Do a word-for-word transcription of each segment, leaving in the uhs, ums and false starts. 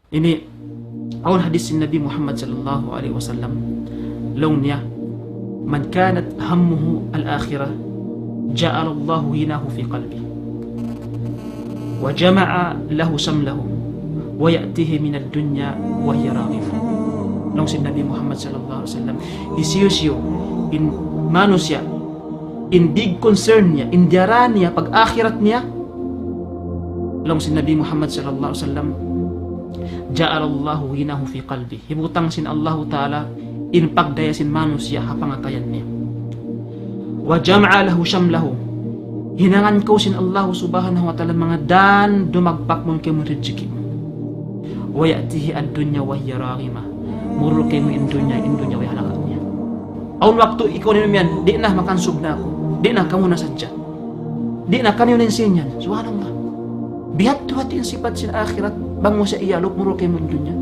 Ini awn hadith sin Nabi Muhammad sallallahu alayhi wasallam. Laung niya, من كانت همه الآخرة جعل الله غناه في قلبه وجمع له شمله ويأتيه من الدنيا وهي راغمة. Laung sin Nabi Muhammad sallallahu alayhi wasallam, hisiyu-siyu in manusiya' in big concern niya, in diyara niya pag-akhirat niya, laung sin Nabi Muhammad sallallahu alayhi wasallam, جعل الله غناه في قلبه. Hibutang sin Allahu Ta'ala in pagdaya sin manusiya' ha pangatayan niya. وجمع له شمله. Hinangan kaw sin Allahu Subhanahu wa Ta'ala manga dan dumagpak mu kaymu rijiki mu. ويأتيه الدنيا وهي راغمة. Murul kaymu in dunya, in dunya way halga' niya. Awn waktu ikaw na yan, di' na makansub na aku. Di' na, kamu na sadja. Di' na, kaniyu na in sīn yan. Subhanallah. Biya' hādtu in sipat sin akhirat, bang mu siya iyalup, murul kaymu in dunya.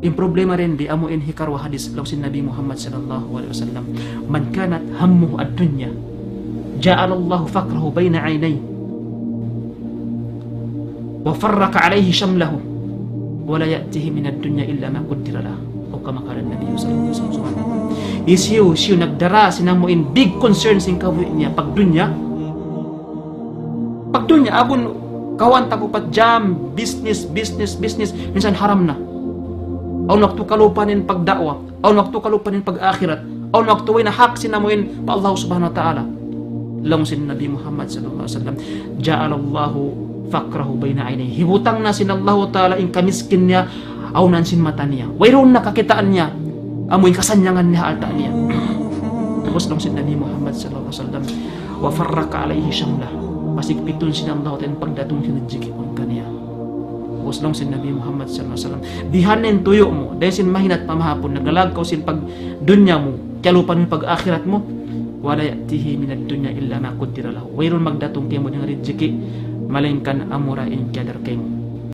In problema dayn di, amu in hikaruwa hadith, laung sin Nabi Muhammad sallallahu alayhi wasallam, من كانت همه الدنيا جعل الله فقره بين عينيه وفرق عليه شمله ولا يأتيه من الدنيا إلا ما قدر له. أو كما قال النبي صلى الله عليه وسلم. Hisiyu-siyu nagdara sin amu in big concern sin kabuhi' niya pagdunya. Pagdunya, agun kawan tag-upat jam, business, business, business, minsan haram na. Awn waktu kalupa niya in pagda'wa, awn waktu kalupa niya in pag-akhirat, awn waktu way na hak sin amu in pa Allah Subhanahu wa Ta'ala. Laung sin Nabi Muhammad sallallahu alayhi wasallam, جعل الله فقره بين عينيه. Hibutang na sin Allahu Ta'ala in kamiskin niya ha unahan sin mata niya. Wayruun na kakitaan niya amu in kasannyangan niya ha alta' niya. Pag'ubus laung sin Nabi Muhammad sallallahu alayhi wasallam, وفرق عليه شمله. Pasigpitun sin Allahu Ta'ala in pagdatung sin rijiki' kaniya. Pag'ubus laung sin Nabi Muhammad sallallahu alayhi wasallam, bihan in tuyu' mu, dayn sin mahinaat pa mahapun, naglalag kaw sin pagdunya mu, kiyalupa mu in pag-akhirat mu, ولا يأتيه من الدنيا إلا ما قدر له. Wayruun magdatung kaymu dayn ha rijiki', malaingkan amura in kiyadar kaymu.